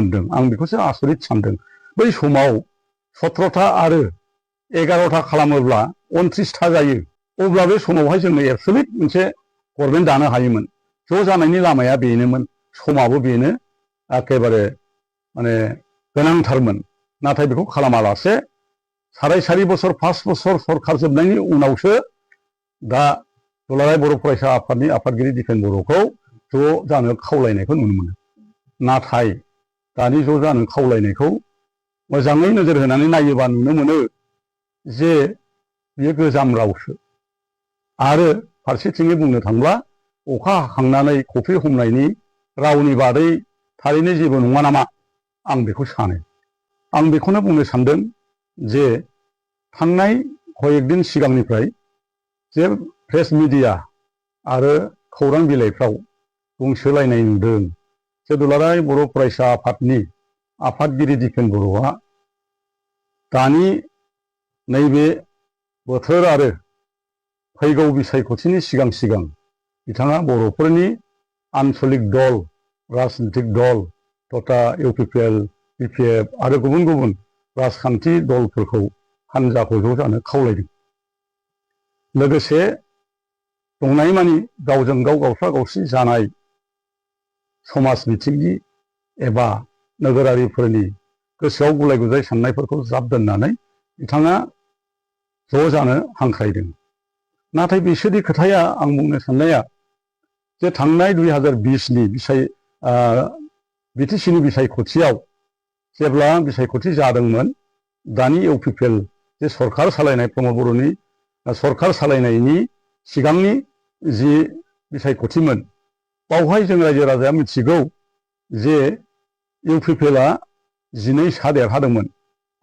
मोनदों आं बेखौसो आसरित सानदों। बै समाव 17था आरो 11था खालामोब्ला 29था जायो। अब्ला बे समावहाय जोंनो एबसुलिट मोनसे गभर्नमेन्ट दानो हायोमोन। ज' जानायनि लामाया बेनोमोन, समाबो बेनो, एखेबारे माने गोनांथारमोन। नाथाय बेखौ खालामालासे साराय 4 बोसोर 5 बोसोर सरखार जोबनायनि उनावसो दा दुलाराय बर' फरायसा आफादनि आफादगिरि दिपेन बर'खौ ज' जानो खावलायनायखौ नुनो मोनो। नाथाय दानि ज' जानो खावलायनायखौ मोजाङै नोजोर होनानै नायोबा नुनो मोनो जे बेयो गोजाम रावसो। आरो फारसेथिङै बुंनो थांब्ला अखा हाखांनानै कफि हमनायनि रावनि बादै थारैनो जेबो नङा नामा आं बेखौ सानो। आं बेखौनो बुंनो सानदों जे थांनाय कयेकदिन सिगांनिफ्राय जे प्रेस मिडिया आरो खौरां बिलाइफ्राव बुंसोलायनाय नुदों जे दुलाराय बर' फरायसा आफादनि आफादगिरि दिपेन बर'आ दानि नैबे बोथोर आरो फैगौ बिसायख'थिनि सिगां सिगां बिथाङा बर'फोरनि आन्सलिक दल, राजनितिक दल तथा इउपिपिएल, बिपिएफ आरो गुबुन गुबुन राजखान्थि दलफोरखौ हान्जाखौ ज' जानो खावलायदों। लोगोसे दंनायमानि गावजों गाव गावस्रा गावस्रि जानाय समाज बिथिंनि एबा नोगोरारिफोरनि गोसोआव गुलाय गुजाय साननायफोरखौ ज्राब दोननानै बिथाङा ज' जानो हांख्रायदों। नाथाय बिसोरनि खोथाया आं बुंनो साननाया जे थांनाय 2020नि बिटिसिनि बिसायख'थियाव जेब्ला बिसायख'थि जादोंमोन, दानि इउपिपिएल जे सरखार सालायनाय प्रमद बर'नि सरखार सालायनायनि सिगांनि जि बिसायख'थिमोन, बावहाय जों रायजो राजाया मिथिगौ जे इउपिपिएलआ 12 सा देरहादोंमोन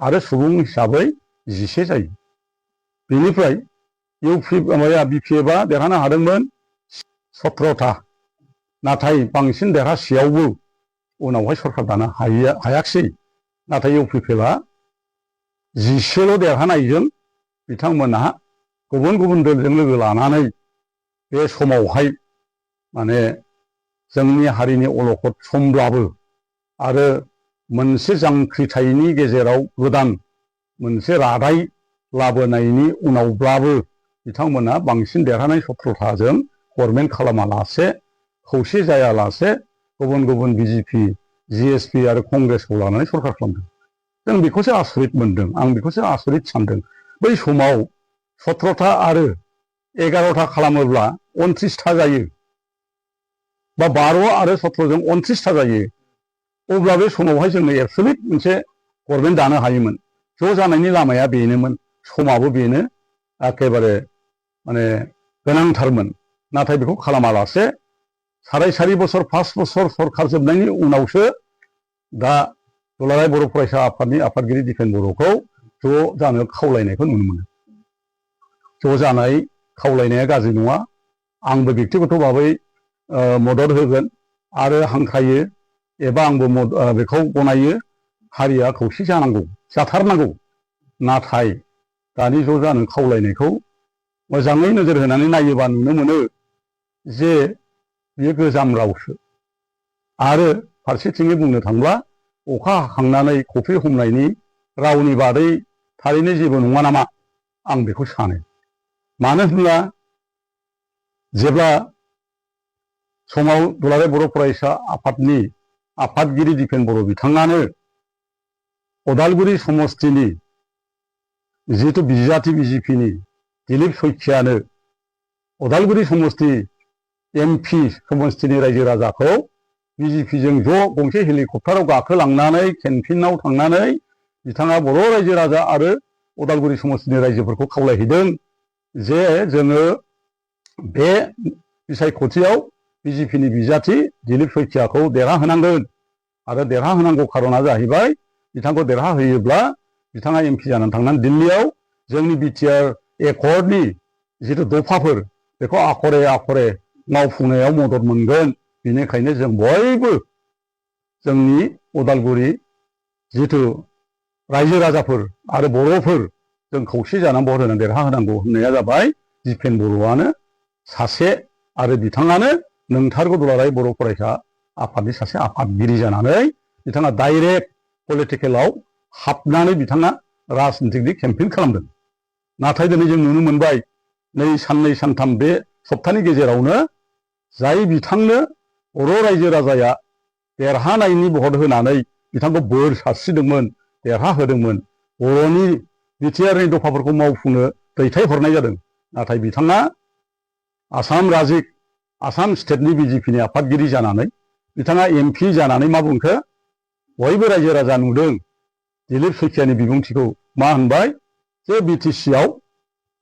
आरो सुबुं हिसाबै 11 जायो। बेनिफ्राय बिपिएफआ देरहानो हादोंमोन 17था। नाथाय बांसिन देरहासेयावबो उनावहाय सरखार दानो हायाखिसै। नाथाय इउपिपिएलआ 11ल' देरहानायजों बिथांमोनहा गुबुन गुबुन दोलजों लोगो लानानै बे समावहाय माने जोंनि हारिनि अलखद समब्लाबो आरो मोनसे जांख्रिथायनि गेजेराव गोदान मोनसे रादाय लाबोनायनि उनावब्लाबो बिथांमोना बांसिन देरहानाय 17थाजों गभर्नमेन्ट खालामालासे, खौसे जायालासे गुबुन गुबुन बिजेपि, जिएसपि आरो कंग्रेसखौ लानानै सरखार खालामदों। जों बेखौसो आसरित मोनदों, आं बेखौसो आसरित सानदों। बै समाव 17था आरो 11था खालामोब्ला 29था जायो, बा 12 आरो 17जों 29था जायो। अब्ला बे समावहाय जोंनो एबसुलिट मोनसे गभर्नमेन्ट दानो हायोमोन। ज' जानायनि लामाया बेनोमोन, समाबो बेनो, एखेबारे माने गोनांथारमोन। नाथाय बेखौ खालामालासे साराय 4 बोसोर 5 बोसोर सरखार जोबनायनि उनावसो दा दुलाराय बर' फरायसा आफादनि आफादगिरि दिपेन बर'खौ ज' जानो खावलायनायखौ नुनो मोनो। ज' जानाय खावलायनाया गाज्रि नङा। आंबो बेक्तिगत भाबै मदद होगोन आरो हांख्रायो, एबा आंबो बेखौ गनायो। हारिया खौसे जानांगौ, जाथारनांगौ। नाथाय दानि ज' जानो खावलायनायखौ मोजाङै नोजोर होनानै नायोबा नुनो मोनो जे बेयो गोजाम रावसो। आरो फारसेथिङै बुंनो थांब्ला अखा हाखांनानै कफि हमनायनि रावनि बादै थारैनो जेबो नङा नामा आं बेखौ सानो। मानो होनब्ला जेब्ला समाव दुलाराय बर' फरायसा आफादनि आफादगिरि दिपेन बर' बिथाङानो उदालगुरि समस्तिनि जिहेतु बिजाथि बिजेपिनि दिलीप शइकियानो उदालगुरि समस्ति एमपि समस्तिनि रायजो राजाखौ बिजेपिजों ज' गंसे हेलिकप्टाराव गाखोलांनानै केन्टिनाव थांनानै बिथाङा बर' रायजो राजा आरो उदालगुरि समस्तिनि रायजोफोरखौ खावलायहैदों जे जोङो बे बिसायख'थियाव बिजेपिनि बिजाथि दिलीप शइकियाखौ देरहाहोनांगोन। आरो देरहाहोनांगौ खारना जाहैबाय बिथांखौ देरहाहोयोब्ला बिथाङा एमपि जानानै थांनानै दिल्लीयाव जोंनि बिटिआर एकर्डनि जिथु दफाफोर बेखौ आखरे आखरे मावफुंनायाव मदद मोनगोन। बेनिखायनो जों बयबो जोंनि उदालगुरि जिथु रायजो राजाफोर आरो बर'फोर जों खौसे जानानै भट होनानै देरहाहोनांगौ होननाया जाबाय दिपेन बर'आनो सासे, आरो बिथाङानो नोंथारगौ दुलाराय बर' फरायसा आफादनि सासे आफादगिरि जानानै बिथाङा डाइरेक्ट पलिटिकेलाव हाबनानै बिथाङा राजनितिकनि केम्पेइन खालामदों। नाथाय दिनै जों नुनो मोनबाय नै साननै सानथाम बे सप्तानि गेजेरावनो जाय बिथांनो बर' रायजो राजाया देरहानायनि भट होनानै बिथांखौ बोर सारस्रिदोंमोन, देरहाहोदोंमोन, बर'नि बिटिआरनि दफाफोरखौ मावफुंनो दैथायहरनाय जादों। नाथाय बिथाङा आसाम रायजो आसाम स्टेटनि बिजेपिनि आफादगिरि जानानै बिथाङा एमपि जानानै मा बुंखो? बयबो रायजो राजा नुदों दिलीप शइकियानि बिबुंथिखौ। मा होनबाय जे बिटिसिआव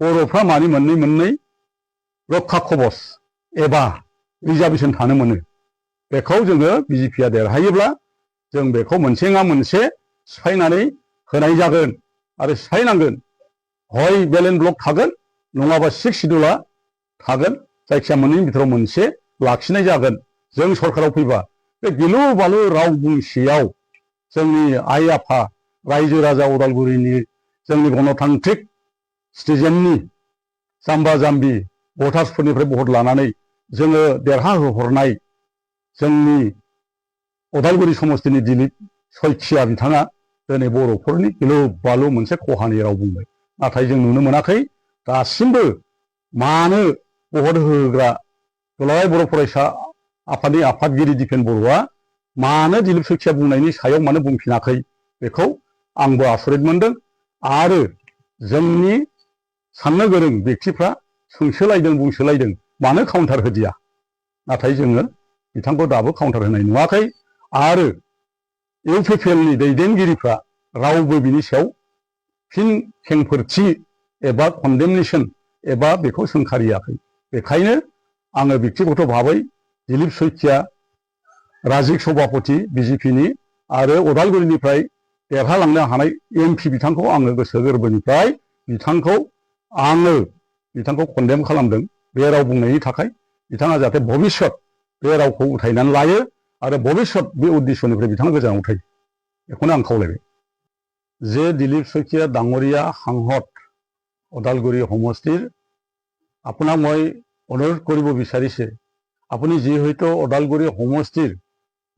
बर'फ्रा मानि मोननै रक्षा कवच एबा रिजार्भेसन थानो मोनो। बेखौ जोङो बिजेपिआ देरहायोब्ला जों बेखौ मोनसे नङा मोनसे सिफायनानै होनाय जागोन आरो सिफायनांगोन। हय बेलेन्स ब्लक थागोन नङाबा 6 सिडुला थागोन, जायखिया मोननैनि बिथोराव मोनसे लाखिनाय जागोन जों सरकाराव फैबा। बे गिलु बालु राव बुंसेयाव जोंनि आइ आफा रायजो राजा उदालगुरिनि जोंनि गणतान्त्रिक सिटिजेननि जाम्बा जाम्बि भटार्सफोरनिफ्राय भट लानानै जोङो देरहाहोहरनाय जोंनि उदालगुरि समस्तिनि दिलीप शइकिया बिथाङा दिनै बर'फोरनि गिलु बालु मोनसे खहानि राव बुंबाय। नाथाय जों नुनो मोनाखै दासिमबो मानो भट होग्रा दुलाराय बर' फरायसा आफादनि आफादगिरि दिपेन बर'आ मानो दिलीप शइकिया बुंनायनि सायाव मानो बुंफिनाखै? बेखौ आंबो आसरित मोनदों। आरो जोंनि साननो गोरों बेक्तिफ्रा सोंसोलायदों, बुंसोलायदों मानो काउन्टार होदिया? नाथाय जोङो बिथांखौ दाबो काउन्टार होनाय नुवाखै। आरो इउपिपिएलनि दैदेनगिरिफ्रा रावबो बिनि सायाव फिन खेंफोरथि एबा कन्डेमनेसन एबा बेखौ सोंखारियाखै। बेखायनो आङो बेक्तिगत भाबै दिलीप शइकिया राजिक सभापति बिजेपिनि आरो उदालगुरिनिफ्राय देरहालांनो हानाय एमपि बिथांखौ आङो गोसो गोरबोनिफ्राय बिथांखौ कन्डेम खालामदों बे राव बुंनायनि थाखाय। बिथाङा जाहाथे भबिष्यत बे रावखौ उथायनानै लायो आरो भबिष्यत बे उद्देश्यनिफ्राय बिथाङा गोजानाव थायो, बेखौनो आं खावलायबाय। जे दिलीप शइकिया डाঙरिया সাংসদ ওদালগুৰি সমষ্টিৰ, আপোনাক মই অনুৰোধ কৰিব বিচাৰিছে আপুনি যিহেতু ওদালগুৰি সমষ্টিৰ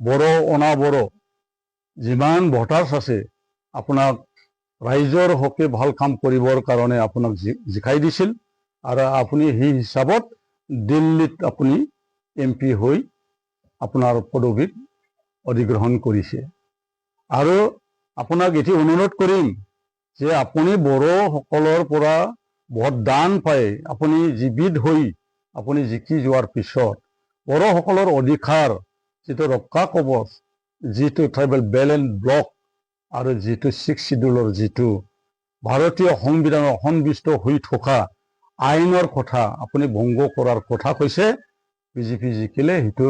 বড়ো অনাবড়ো যিমান ভোটাৰ্ছ আছে আপোনাক ৰাইজৰ হকে ভাল কাম কৰিবৰ কাৰণে আপোনাক জিকাই দিছিল আৰু আপুনি সেই হিচাপত দিল্লীত আপুনি এমপি হৈ আপোনাৰ পদবীত অধিগ্ৰহণ কৰিছে। আৰু আপোনাক এটি অনুৰোধ কৰিম যে আপুনি বড়োসকলৰ পৰা ভোটদান পাই আপুনি জীৱিত হৈ আপুনি জিকি যোৱাৰ পিছত বড়োসকলৰ অধিকাৰ যিটো ৰক্ষা কৱচ, যিটো ট্ৰাইবেল বেলেন্স ব্লক আৰু যিটো 6 শিডিউলৰ যিটো ভাৰতীয় সংবিধানৰ সন্নিৱিষ্ট হৈ থকা আইনৰ কথা আপুনি ভংগ কৰাৰ কথা কৈছে। বিজেপি জিকিলে সেইটো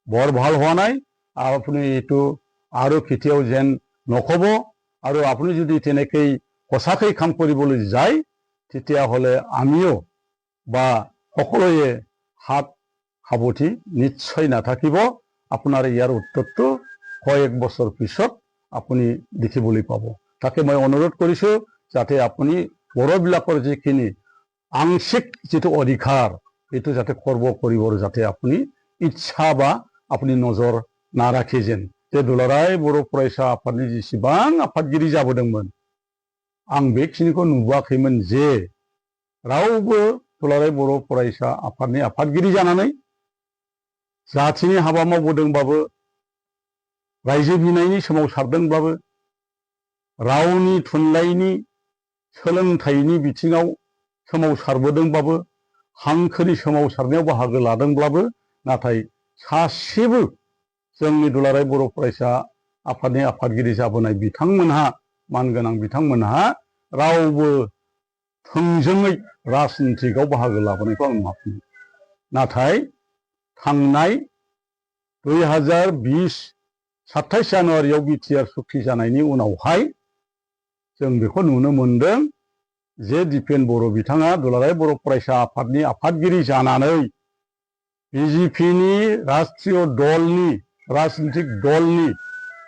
বৰ ভাল হোৱা নাই। আপুনি এইটো আৰু কেতিয়াও যেন নক'ব। আৰু আপুনি যদি তেনেকৈ সঁচাকৈ কাম কৰিবলৈ যায় তেতিয়াহ'লে আমিও বা সকলোৱে হাত সাৱটি নিশ্চয় নাথাকিব। আপোনাৰ ইয়াৰ উত্তৰটো কয়েক বছৰ পিছত আপুনি দেখিবলৈ পাব। তাকে মই অনুৰোধ কৰিছোঁ যাতে আপুনি বড়োবিলাকৰ যিখিনি আংশিক যিটো অধিকাৰ এইটো যাতে খৰ্ব কৰিবৰ যাতে আপুনি ইচ্ছা বা আপুনি নজৰ নাৰাখে যেন। যে दुलाराय बर' फरायसा आफादनि जेसेबां आफादगिरि जाबोदोंमोन आं बेखिनिखौ नुबोआखैमोन जे रावबो दुलाराय बर' फरायसा आफादनि आफादगिरि जानानै जाथिनि हाबा मावबोदोंबाबो, रायजो बिनायनि सोमावसारदोंब्लाबो, रावनि थुनलाइनि सोलोंथाइनि बिथिङाव सोमावसारबोदोंबाबो, हांखोनि सोमावसारनायाव बाहागो लादोंब्लाबो, नाथाय सासेबो जोंनि दुलाराय बर' फरायसा आफादनि आफादगिरि जाबोनाय बिथांमोनहा मानगोनां बिथांमोनहा रावबो थोंजोङै राजनितिकआव बाहागो लाबोनायखौ आं नुवाखै। नाथाय थांनाय 2020 27 जानुवारियाव बिटिआर सुक्ति जानायनि उनावहाय जों बेखौ नुनो मोनदों जे दिपेन बर' बिथाङा दुलाराय बर' फरायसा आफादनि आफादगिरि जानानै बिजेपिनि राष्ट्रीय दलनि राजनितिक दलनि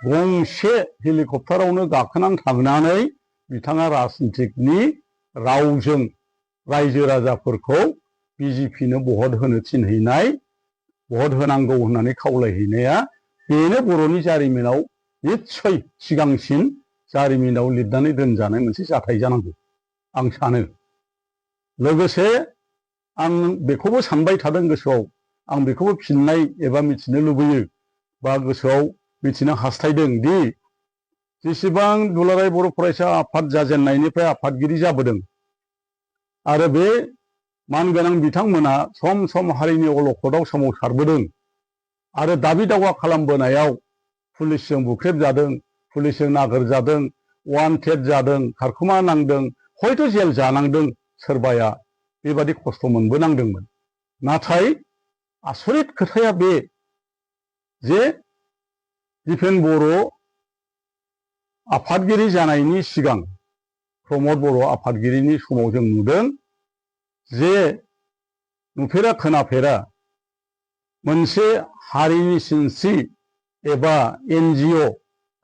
गंसे हेलिकप्टारावनो गाखोनानै थांनानै बिथाङा राजनितिकनि रावजों रायजो राजाफोरखौ बिजेपिनो भट होनो थिनहैनाय, भट होनांगौ होननानै खावलायहैनाया बेनो बर'नि जारिमिनाव निस्सय सिगांसिन जारिमिनाव लिरनानै दोनजानाय मोनसे जाथाय जानांगौ आं सानो। लोगोसे आं बेखौबो सानबाय थादों गोसोआव, आं बेखौबो फिननाय एबा मिथिनो लुबैयो बा गोसोआव मिथिनो हास्थायदों दि जेसेबां दुलाराय बर' फरायसा आफाद जाजेननायनिफ्राय आफादगिरि जाबोदों आरो बे मानगोनां बिथांमोना सम सम हारिनि अलखदाव सोमावसारबोदों आरो दाबि दावा खालामबोनायाव पुलिसजों बुख्रेबजादों, पुलिसजों नागिरजादों, वान्टेड जादों, खारखुमा नांदों, हयथ' जेल जानांदों, सोरबाया बेबादि खस्थ' मोनबोनांदोंमोन। नाथाय आसरित खोथाया बे जे दिपेन बर' आफादगिरि जानायनि सिगां प्रमद बर' आफादगिरिनि समाव जों नुदों जे नुफेरा खोनाफेरा मोनसे हारिनि सिनस्रि एबा NGO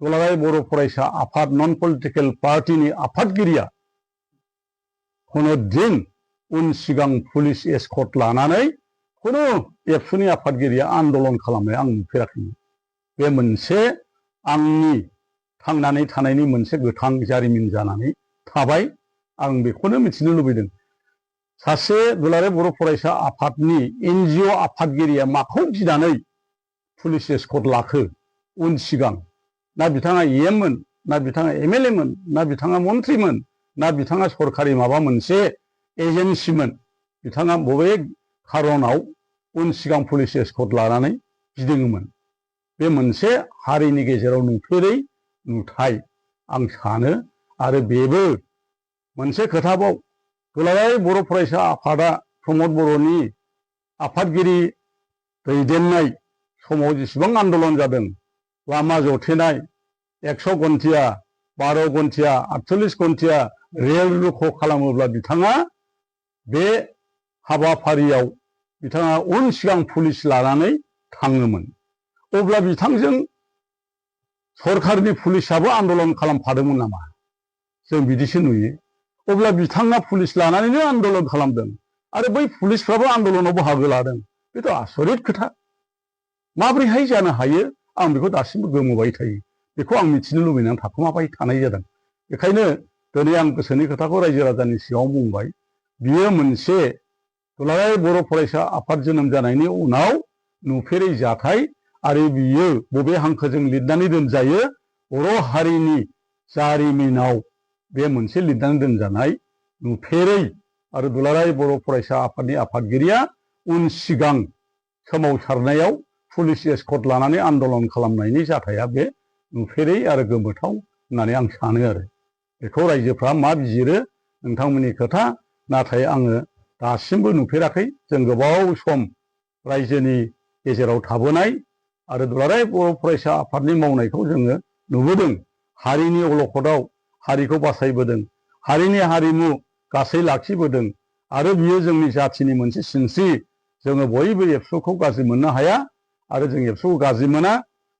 दुलाराय बर' फरायसा आफाद नन पलिटिकेल पार्टिनि आफादगिरिया खुनु दिन उन सिगां पुलिस एस्कर्ट लानानै खुनु एबसुनि आफादगिरिया आन्दलन खालामनाय आं नुफेराखैमोन। बे मोनसे आंनि थांनानै थानायनि मोनसे गोथां जारिमिन जानानै थाबाय। आं बेखौनो मिथिनो लुबैदों, सासे दुलाराय बर' फरायसा आफादनि NGO आफादगिरिया माखौ गिनानै पुलिस एस्कर्ट लाखो उन सिगां? ना बिथाङा EM मोन, ना बिथाङा MLA मोन, ना बिथाङा मन्थ्रिमोन, ना बिथाङा सरखारि माबा मोनसे एजेन्सिमोन? बिथाङा बबे खारनाव उन सिगां पुलिस एस्कर्ट लानानै गिदिङोमोन? बे मोनसे हारिनि गेजेराव नुफेरै नुथाय आं सानो। आरो बेबो मोनसे खोथाबाव, दुलाराय बर' फरायसा आफादा प्रमद बर'नि आफादगिरि दैदेननाय समाव जेसेबां आन्दलन जादों, लामा जथेनाय, 100 घन्टिया, 12 घन्टिया, 48 घन्टिया रेल रुख' खालामोब्ला बिथाङा बे हाबाफारियाव बिथाङा उन सिगां पुलिस लानानै थाङोमोन। अब्ला बिथांजों सरखारनि पुलिसाबो आन्दलन खालामफादोंमोन नामा? जों बिदिसो नुयो। अब्ला बिथाङा पुलिस लानानैनो आन्दलन खालामदों आरो बै पुलिसफ्राबो आन्दलनाव बाहागो लादों। बेथ' आसरित खोथा। माबोरैहाय जानो हायो? आं बेखौ दासिमबो गोमोबाय थायो। बेखौ आं मिथिनो लुबैनानै थाखुमाबाय थानाय जादों। बेखायनो दिनै आं गोसोनि खोथाखौ रायजो राजानि सिगाङाव बुंबाय। बियो मोनसे दुलाराय बर' फरायसा आफाद जोनोम जानायनि उनाव नुफेरै जाथाय आरो बियो बबे हांखोजों लिरनानै दोनजायो? बर' हारिनि जारिमिनाव बे मोनसे लिरनानै दोनजानाय नुफेरै आरो दुलाराय बर' फरायसा आफादनि आफादगिरिया उन सिगां सोमावसारनायाव पुलिस एस्कर्ट लानानै आन्दलन खालामनायनि जाथाया बे नुफेरै आरो गोमोथाव होननानै आं सानो। आरो बेखौ रायजोफ्रा मा बिजिरो नोंथांमोननि खोथा, नाथाय आङो दासिमबो नुफेराखै। जों गोबाव सम रायजोनि गेजेराव थाबोनाय आरो दुलाराय बर' फरायसा आफादनि मावनायखौ जोङो नुबोदों। हारिनि अलखदाव हारिखौ बासायबोदों, हारिनि हारिमु गासै लाखिबोदों आरो बियो जोंनि जाथिनि मोनसे सिनस्रि। जोङो बयबो एबसुखौ गाज्रि मोननो हाया आरो जों एबसुखौ गाज्रि मोना।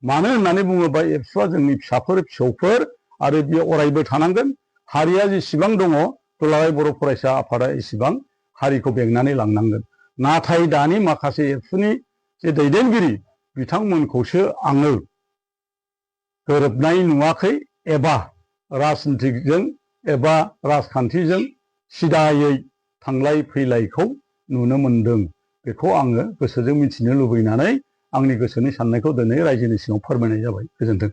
मानो होननानै बुङोबा एबसुआ जोंनि फिसाफोर फिसौफोर आरो बियो अरायबो थानांगोन। हारिया जेसेबां दङ दुलाराय बर' फरायसा आफादा एसेबां हारिखौ बेंनानै लांनांगोन। नाथाय दानि माखासे एबसुनि जे दैदेनगिरि बिथांमोनखौसो आङो गोरोबनाय नुवाखै एबा राजनितिकजों एबा राजखान्थिजों सिदायै थांलाय फैलायखौ नुनो मोनदों। बेखौ आङो गोसोजों मिथिनो लुबैनानै आंनि गोसोनि साननायखौ दिनै रायजोनि सिगाङाव फोरमायनाय जाबाय। गोजोन्थों।